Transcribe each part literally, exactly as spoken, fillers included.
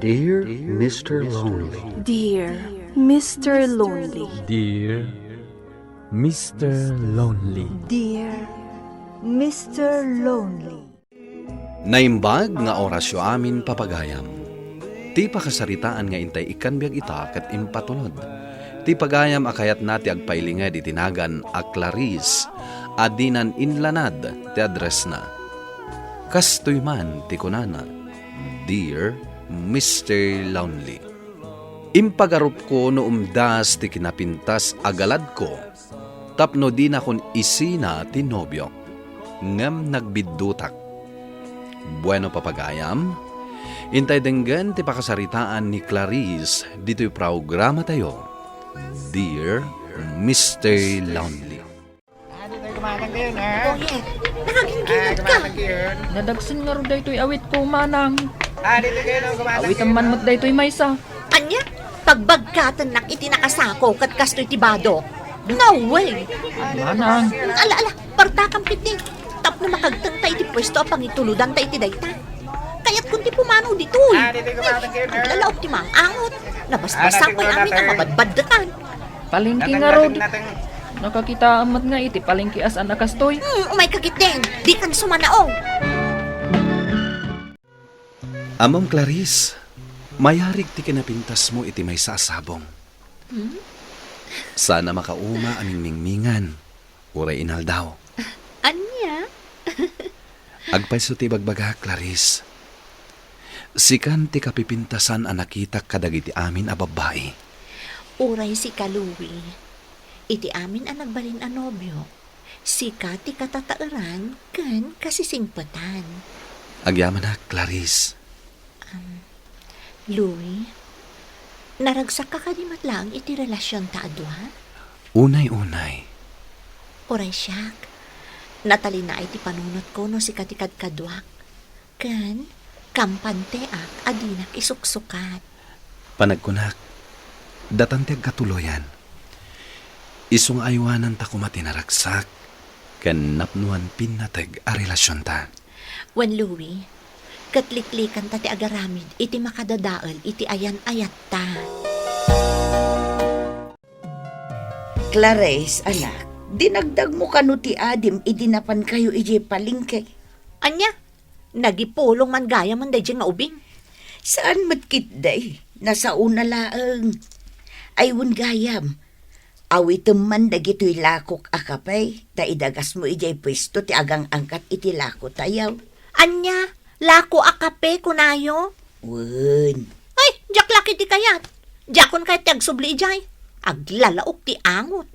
Dear Mister Lonely. Dear Mister Lonely. Dear Mister Lonely. Dear Mister Lonely. Naimbag nga orasyo amin, papagayam. Ti pakasaritaan nga intay ikkan biag ita ket impatulod. Ti pagayam a kayatna ti agpailinged iti nagan a Clarice a dinan inlanad ti addressna. Kastoy man ti kunana, "Dear Mister Lonely." Impagarupko no umdas ti kinapintas a galadko tapno dinakon isina ti nobiok, ngem nagbiddutak. Bueno, papagayam, intay denggen ti pakasaritaan ni Clarice ditoy programatayo, Dear Mister Lonely. Ah, dito yung kumatang kayo, ha? Boyet, nakagingginat ka. Ah, kumatang kayo. Nadagsen ngarud daytoy awitko, manang. Ah, dito kayo, no? Kumatang kayo, Awitan man no? Met daytoy maysa. Ania? Pagbagkatennak iti nakasako ket kastoy ti bado. No way! Manang. Ala, ala, partakam ketdi. Tapno makagtengta iti puesto a pangitulodanta iti dayta. Kayatkon ti pumanaw ditoy. Ah, dito yung kumatang kayo, no? Aglalaok ti maang-angot. Nabasbasakon amin a mabadbaddekan. Palengke ngarud. Nakakitaam met nga iti palengke a saan a kastoy. Hmm, umayka ketdin. Dikan sumanaw. Ammom, Clarice, mayarig ti kinapintasmo iti maysa a sabong. Hmm? Saan a makauma a mingmingmingan, uray inaldaw. Ania? Agpayso ti ibagbagak, Clarice. Sikan ti kapipintasan a nakitak kadagiti amin a babbai. Uray sika, Louie. Iti amin a nagbalin a nobio, sika ti katataeran ken kasisingpetan. Agyamanak, Clarice. Am, Louie, naragsakka kadi met laeng iti relasionta a dua? Unay-unay. Uray siak, natalinaay ti panunotko no sika ti kadkaduak. Ken kampanteak a dinak isuksukat. Panagkunak, datan ti agkatuloyan. Isu nga aywananta koma ti naragsak ken napnoan pinnateg a relasionta. Wen, Louie, ket liklikanta ti agaramid iti makadadael iti ayan-ayatta. Clarice, anak, dinagdagmo kano ti adim idi napankayo idiay palengke? Ania? Nagipulong man gayam daydiay nga ubing? Saan met ketdi, nasaona laeng. Ay, wen gayam, awitem man dagitoy lakok a kape, ta idagasmo idiay puesto ti agang-angkat iti lakotayo. Ania? Lako a kape, kunayo? Wen. Ay, diak la ketdi kayat. Diakon kayat ti agsubli idiay. Aglalaok ti angot.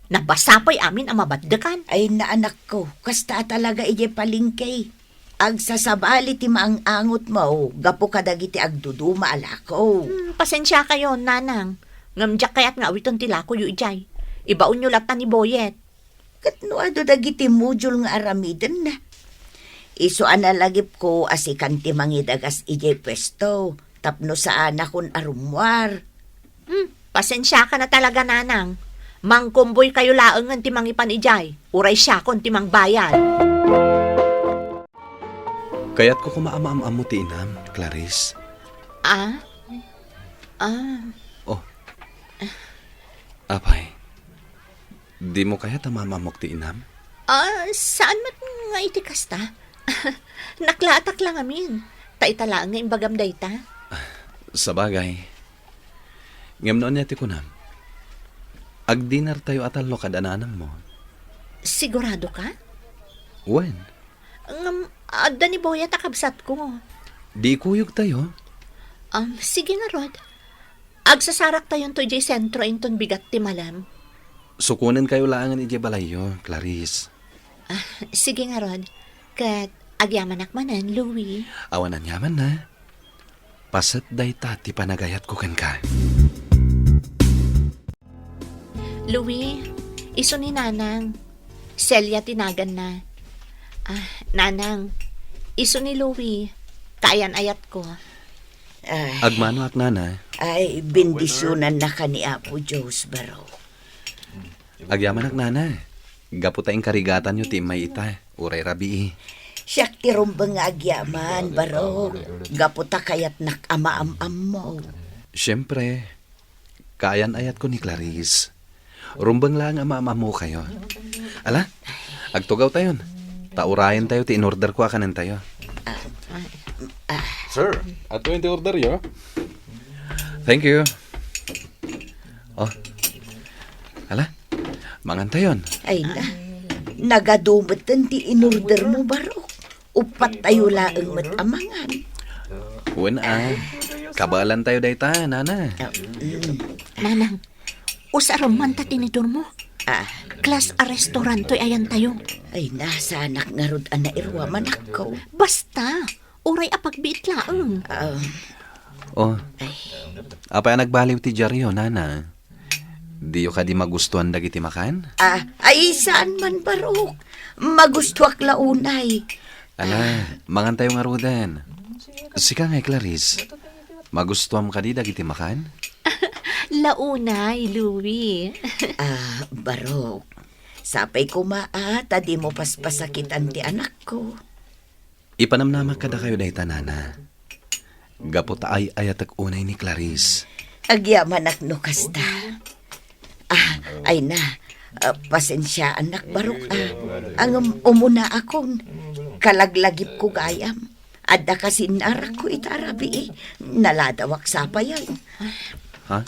Nabasa pay amin a mabaddekan. Ay, naanakko, kasta a talaga idiay palengke. Agsasabali ti maang-angotmo gapu kadagiti agduduma a lako. Hmm, pasensiakayon, nanang. Ngem diak kayat nga awiten ti lakoyo idiay. Ibaonyo latta ni Boyet. Ket no adu dagiti module nga aramidenna? Isu a nalagipko a sikan ti mangidagas idiay puesto tapno saanakon a rummuar. Hmm, pasensiakan a talaga, nanang. Mangkumboykayo laengen ti mangipan idiay, uray siakon ti mangbayad. Kayatko koma a maam-ammo ti inam, Clarice. Ah? Ah. Oh. Apay, dimo kayat a maam-ammok ti inam? Ah, saan met nga iti kasta? Naklaatak la ngamin. Ta ita laeng nga imbagam dayta. Sabagay. Ngem no ania ti kunam? Agdinertayo a tallo kad nanangmo. Sigurado ka? Wen. Ngem, adda ni Boyet a kabsatko. Di ikuyogtayo? Um, sige ngarud. Agsasaraktayon to idiay sentro inton bigat ti malem. Sukonenkayo laengen idiay balayyo, Clarice. Ah, sige ngarud. Ket agyamanak manen, Louie. Awan aniamanna. Paset dayta ti panagayatko kenka. Louie, isu ni Nanang. Celia ti naganna. Ah, Nanang, isu ni Louie. Kaayan-ayatko. Ay. Agmanoak, Nana. Ay, bendisyonannaka ni Apo Dios, baro. Agyamanak, Nana. Gapu ta inkarigatanyo ti immay ita, uray rabii. Siak ti rumbeng nga agyaman, Barok. Gapu ta kayatnak a maam-ammo. Siyempre, kaayan-ayatko ni Clarice. Rumbeng laeng a maam-ammokayo. Ala, agtugaw tayon. Ta urayen tayo ti inorder ko a kanen tayo. Ah, ah, Sir, ato yung order yo? Thank you. Oh. Ala, mangan tayon. Ay na. Nagadumetten ti inorder mo, Barok. Uppat tayo laeng met a mangan. Wen a. Kabaelan tayo dayta, nana. Ah, mm. Nanang, usarem man ta tinidor mo. Ah. Class a restaurant toy ayan tayo. Ay, nasanak ngarud a nairuam, anakko. Basta, uray a pagbiit laeng. Ah. Oh. Ay. Apay a nagbaliw ti diaryo, nana? Diyo kadi magustuan dagiti makan? Ah, ay, saan man, Barok. Magustuak la unay. Ala, mangan tayo ngaruden. Sika nga, Clarice, magustuam kadi dagiti makan? La unay, Louie. Ah, Barok. Sapay koma a ta dimo paspasakitan ti anakko. Ipanamnamak kadakayo dayta, nana. Gapu ta ay-ayatek unay ni Clarice. Agyamanak no kasta. Ah, ay na. Ah, pasensiaanak, Barok, ah. Ngem umuna akon. Kalaglagipko gayam. Adda kasinnarakko ita a rabii. Naladawak sapayen. Ha?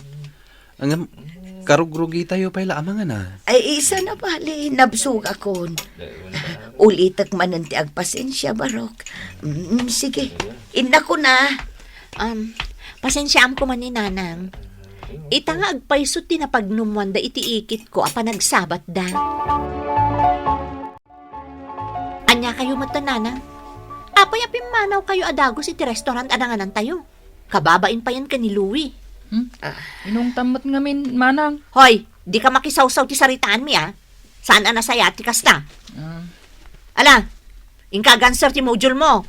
Ngem, karugrugitayo pay la a mangan a. Ay, saan a bale, nabsogakon. Ulitek manen ti agpasensia, Barok. Mm, sige, innakon a. Um, pasensiaam koma ni Nanang. Ita nga agpayso ti napagnummoanda iti ikitko a panagsabatda. Ania kayo met, Nanang? Apay a pimmanaw kayo a dagus iti restaurant a nanganan tayo? Kababain payen ken ni Louie. Hmm? Ah. Inungtam met ngamin, Manang. Hoy, di ka makisawsaw ti saritaanmi, a. Saan a nasayaat ti kasta. Ah. Ala, inka aganser ti module mo.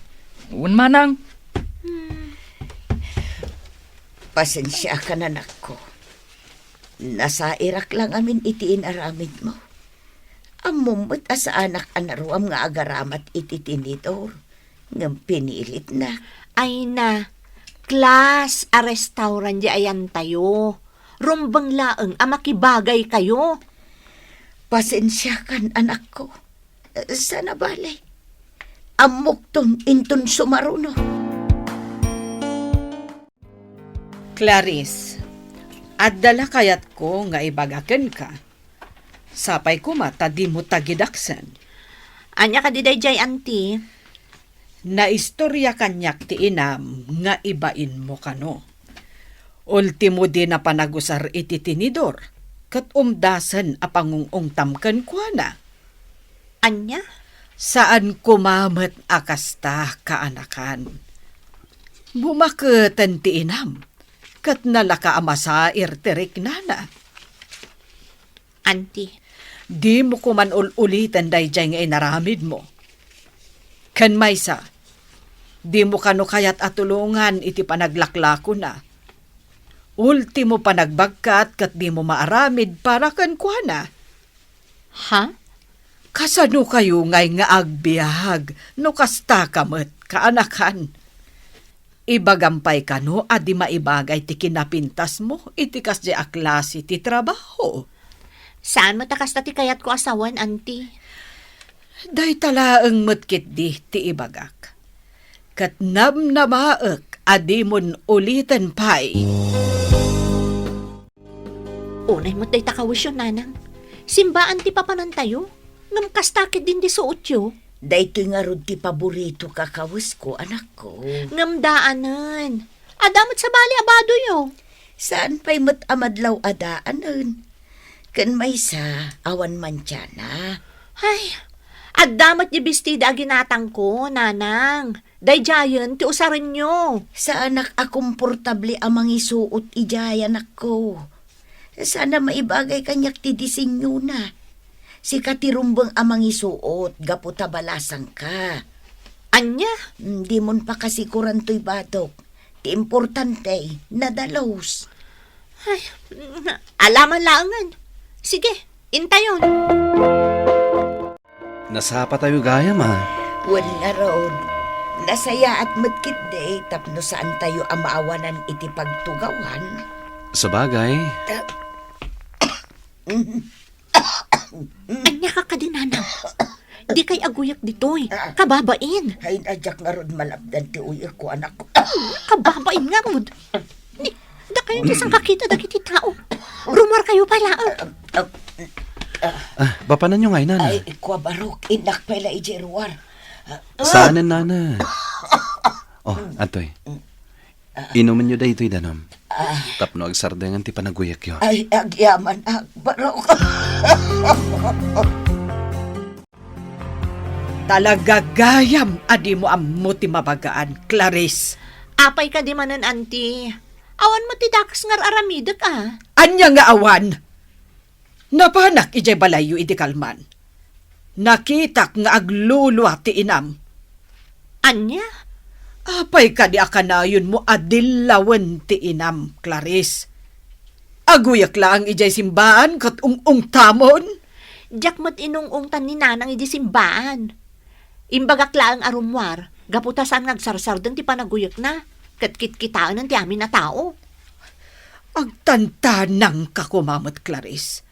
Wen, Manang. Hmm. Pasensiakan, anakko. Nasairak la ngamin iti inaramidmo. Ammom met a saanak a naruam nga agaramat iti tinidor, ngem pinilitnak. Ay na, class a restaurant di ayan tayo. Rumbeng laeng a makibagay kayo. Pasensiakan, anakko. Saan a bale. Ammokton inton sumaruno. Clarice, adda la kayatko nga ibaga kenka. Sapay koma ta dimo tagidaksen. Ania kadi daydiay, Auntie? Naistoria kaniak ti inam nga ibainmo kano. Ultimo dina panagusar iti tinidor, ket umdasen a pangung-ungtam kenkuana. Ania? Saan koma met a kasta, kaanakan. Bumaketen ti inam, ket nalaka a masair ti riknana. Auntie. Dimo koman ul-uliten daydiay nga inaramidmo. Ken maysa, dimo kano kayat a tulongan iti panaglaklakona. Ultimo panagbagkat ket dimo maaramid para kenkuana. Ha? Kasano kayo ngay nga agbiag no kasta ka met, kaanakan? Ibagam pay kano a di maibagay ti kinapintasmo iti kasdiay a klase ti trabaho. Saan met a kasta ti kayatko a sawen, Auntie. Dayta laeng met ketdi ti ibagak. Ket namnamaek a dimon uliten pay. Unay met dayta kawesyo, Nanang. Simbaan ti papanantayo. Ngem kasta ketdin ti suotyo. Daytoy ngarud ti paborito a kawesko, anakko. Ngem daanen. Adda met sabali a badoyo. Saan pay met a madlaw a daanen. Ken maysa, awan mantiana. Ay, adda met di bestida a ginatangko, Nanang. Daydiayen ti usarenyo. Saanak a komportable a mangisuot idiay, anakko. Saan a maibagay kaniak ti disenyona. Sika ti rumbeng a mangisuot gapu ta balasangka. Ania? Mm, dimon pakasikuran toy badok. Ti importante, nadalus. Ay, ala man laengen. Sige, intayon. Nasapa tayo gayam a. Wen ngarud, nasayaat met ketdi tapno saantayo a maawanan iti pagtugawan. Sabagay. Ta- Ania ka kadi, Nanang? Dikay aguyek ditoy. Kababain. Ay, diak ngarud malapdan ti uyekko, anak. Kababain ngarud. Ni, dakayo ti sangkakita dagiti tao. Rummuarkayo pay laeng. Ah, ah, ah. Ah, papananyo ngay, Nana? Ay, kua, Barok, innak pay la idiay ruar. Ah, saanen, Nana? Oh, adtoy. Inumenyo daytoy danum. Ah. Tapno agsardengen ti panaguyekyo. Ay, agyamanak, Barok. Talaga gayam a dimo ammo ti mabagaan, Clarice. Apay kadi manen, Auntie? Awan met ti dakes nga ar-aramidek, a? Ania nga awan? Napanak idiay balayyo idi kalman. Nakitak nga aglulua ti inam. Ania? Apay kadi a kanayonmo a dillawen ti inam, Clarice? Aguyek laeng idiay simbaan ket ung-ungtamon? Diak met inung-ungtan ni Nanang idiay simbaan. Imbagak laeng a rummuar, gapu ta saan nga agsarsarden ti panaguyekna, ket kitkitaenen ti amin a tao. Agtantanangka koma met, Clarice.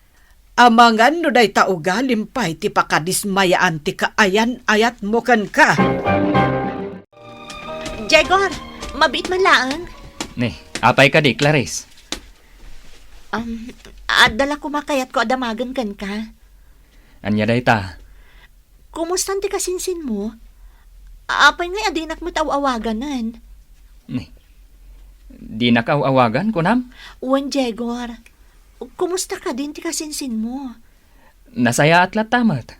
Amangan no dayta ugalim pay ti pakadismayaan ti kaayan-ayatmo kenka. Jegor, mabiit man laeng. Ni, apay kadi, Clarice? Um, adda la koma kayatko a damagen kenka. Ania dayta? Kumustan ti kasinsinmo? Apay ngay a dinak met aw-awaganen? Ni, dinak aw-awagan, kunam? Wen, Jegor. Kumusta kadin ti kasinsinmo? Nasayaat latta met.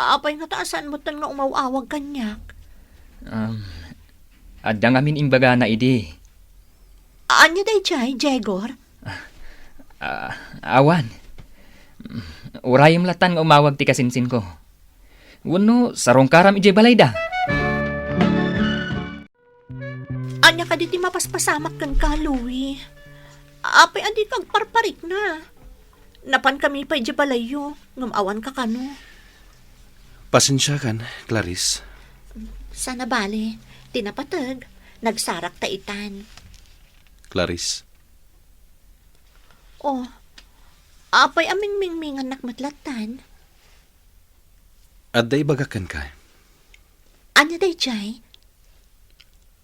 Apay ngata a saan metten nga umaw-awag kaniak? Um, adda ngamin imbagana idi. Ania daydiay, Jegor? Ah, awan. Urayem lattan nga umawag ti kasinsinko. Wenno, sarungkaram idiay balayda. Ania kadi ti mapaspasamak kenka, Louie? Apay a dika agparparikna? Napankami pay idiay balayyo, ngem awan kakano. Pasensiakan, Clarice. Saan a bale, ti napateg, nagsarakta itan. Clarice. Oh, apay a mingmingmingannak met lattan? Adda ibagak kenka. Ania daydiay?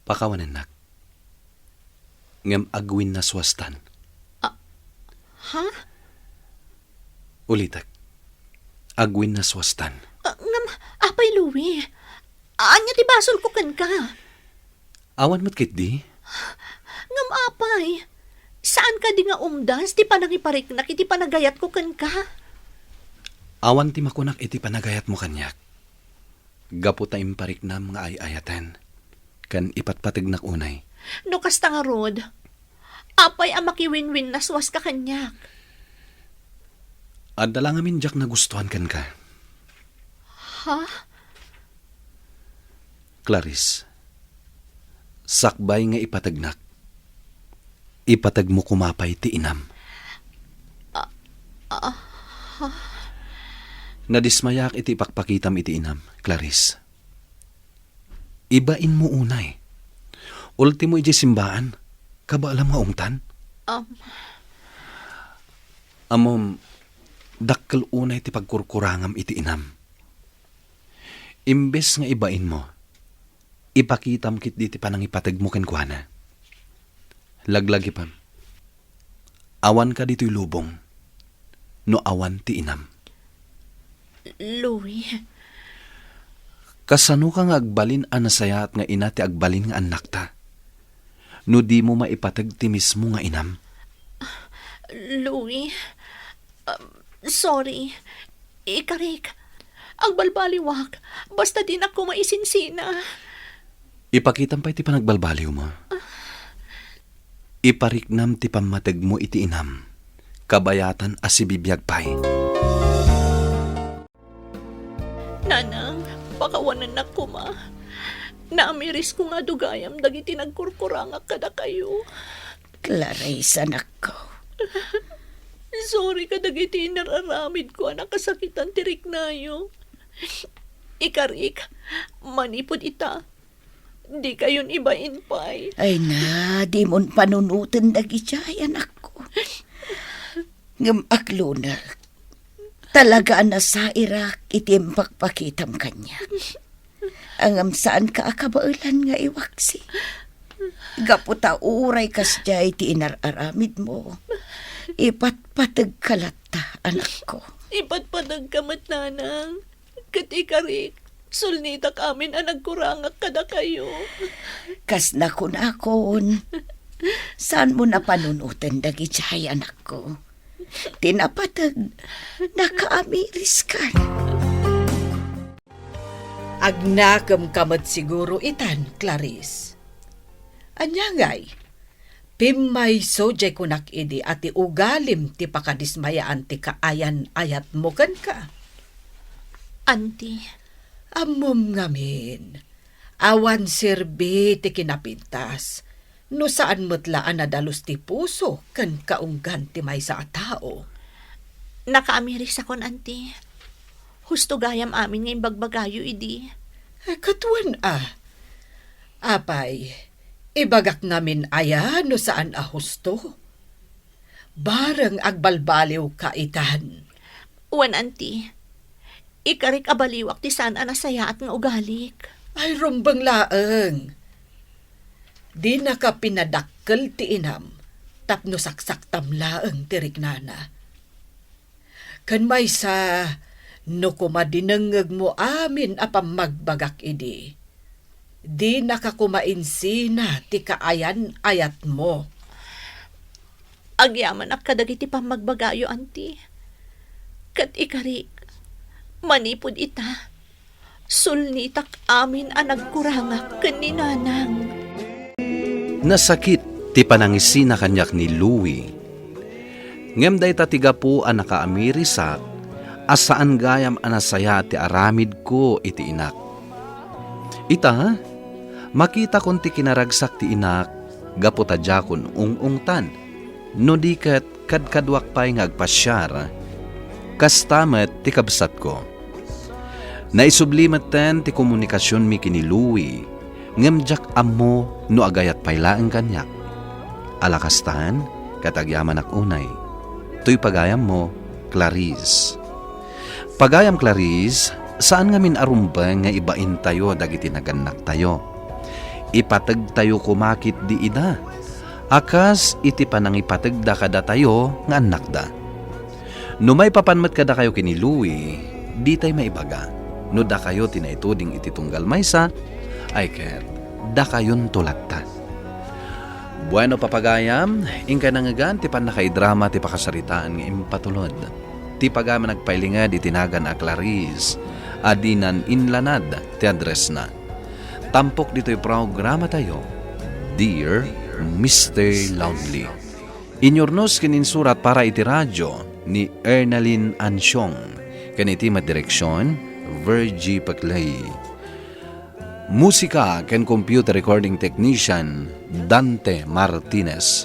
Pakawanennak. Ngem agwinnaswastan. Ah, ha? Ulitek. Agwinnaswastan. Ah, ngem, apay, Louie? Ania ti basolko kenka? Awan met ketdi? Ngem apay, saan kadi nga umdas ti panangipariknak iti panagayatko kenka? Awan ti makunak iti panagayatmo kaniak, gapu ta impariknam nga ay-ayaten ken ipatpategnak unay. No kasta ngarud, apay a makiwinwinnaswaska kaniak? Adda la ngamin diak nagustuan kenka. Ha? Clarice, sakbay nga ipategnak, ipategmo koma pay ti inam. Ah, ah, ha? Nadismayak iti ipakpakitam iti inam, Clarice. Ibainmo unay. Ultimo idiay simbaan, kabaalam nga ungtan? Um. Ammom, dakkel unay ti pagkurkurangam iti inam. Imbes nga ibainmo, ipakitam ketdi ti panangipategmo kenkuana. Laglagipem, awanka ditoy lubong no awan ti inam. Louie. Kasanoka nga agbalin a nasayaat nga ina ti agbalin nga annakta no dimo maipateg ti mismo nga inam? Louie, um, sorry. Ikarik, agbalbaliwak. Basta dinak koma isinsina. Ipakitam pay ti panagbalbaliwmo. Ipariknam ti pammategmo iti inam, kabayatan a sibibiag pay. Nanang, pakawanennak koma. Naamirisko nga adu gayam dagiti nagkurkurangak kadakayo. Clarice, anakko. Sorry kadagiti inar-aramidko a nakasakitan ti riknayo. Ikarik, manipud ita, dikayon ibain pay. Ay na, dimon panunoten dagidiay, anakko. Ngem aglunek, talaga a nasairak iti impakpakitam kaniak. Ngem saanka a kabaelan nga iwaksi. Gapu ta uray kasdiay ti inar-aramidmo, ipatpategka latta, anakko. Ipatpategka met, nanang. Ket ikarik, sulnitak amin a nagkurangak kadakayo. Kas nakunakon, saanmo a panunoten dagidiay, anakko. Ti napateg, nakaamiriskan. Agnakemka met siguro itan, Clarice. Ania ngay? Pimmayso diay kunak idi a ti ugalim ti pakadismayaan ti kaayan-ayatmo kenka. Auntie. Ammom ngamin, awan serbi ti kinapintas no saan met la a nadalus ti puso ken kaunggan ti maysa a tao. Nakaamirisakon, Auntie. Husto gayam amin nga imbagbagayo idi. Eh, ket wen a. Apay, ibagak ngamin aya no saan a husto? Bareng agbalbaliwka itan. Wen, Auntie. Ikarik a baliwak ti saan a nasayaat nga ugalik. Ay, rumbeng laeng. Dinaka pinadakkel ti inam tapno saksaktam laeng ti riknana. Ken maysa, no koma dinengngegmo amin a pammagbagak idi, dinaka koma insina ti kaayan-ayatmo. Agyamanak kadagiti pammagbagayo, Auntie. Ket ikarik, manipud ita, sulnitak amin a nagkurangak ken ni Nanang. Nasakit ti panangisina kaniak ni Louie. Ngem dayta ti gapu a nakaamirisak a saan gayam a nasayaat ti aramidko iti inak. Ita, makitakon ti kinaragsak ti inak gapu ta diakon ung-ungtan, no di ket kadkaduak pay nga agpasiar. Kasta met ti kabsatko. Naisubli metten ti komunikasionmi ken ni Louie, ngem diak ammo no agayat pay laeng kaniak. Ala kastan, ket agyamanak unay. Toy pagayammo, Clarice. Pagayam Clarice, saan ngamin a rumbeng nga ibaintayo dagiti nagannaktayo. Ipategtayo koma ketdi ida, a kas iti panangipategda kadatayo nga annakda. No maipapan met kadakayo ken ni Louie, ditay maibaga. No dakayo ti naituding iti tunggal maysa, ay ket dakayonto latta. Bueno, papagayam, inkay nangngegan ti pannakaidrama ti pakasaritaan nga impatulod. Ti pagayam a nagpailinged iti nagan a Clarice, a dinan inlanad ti addressna. Tampok ditoy programatayo, Dear Mister Loudly. Inyurnos ken insurat para iti radio ni Ernalyn Ansiong, ken iti met direksion, Virgie Peclay. Musika ken computer recording technician, Dante Martinez.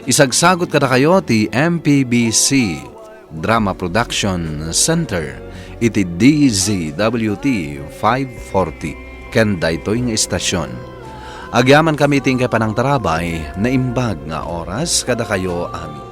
Isagsagut kadakayo ti M P B C Drama Production Center iti D Z W T five forty ken daytoy nga istasyon. Agyamankami iti inkay panangtarabay, naimbag nga oras kadakayo amin.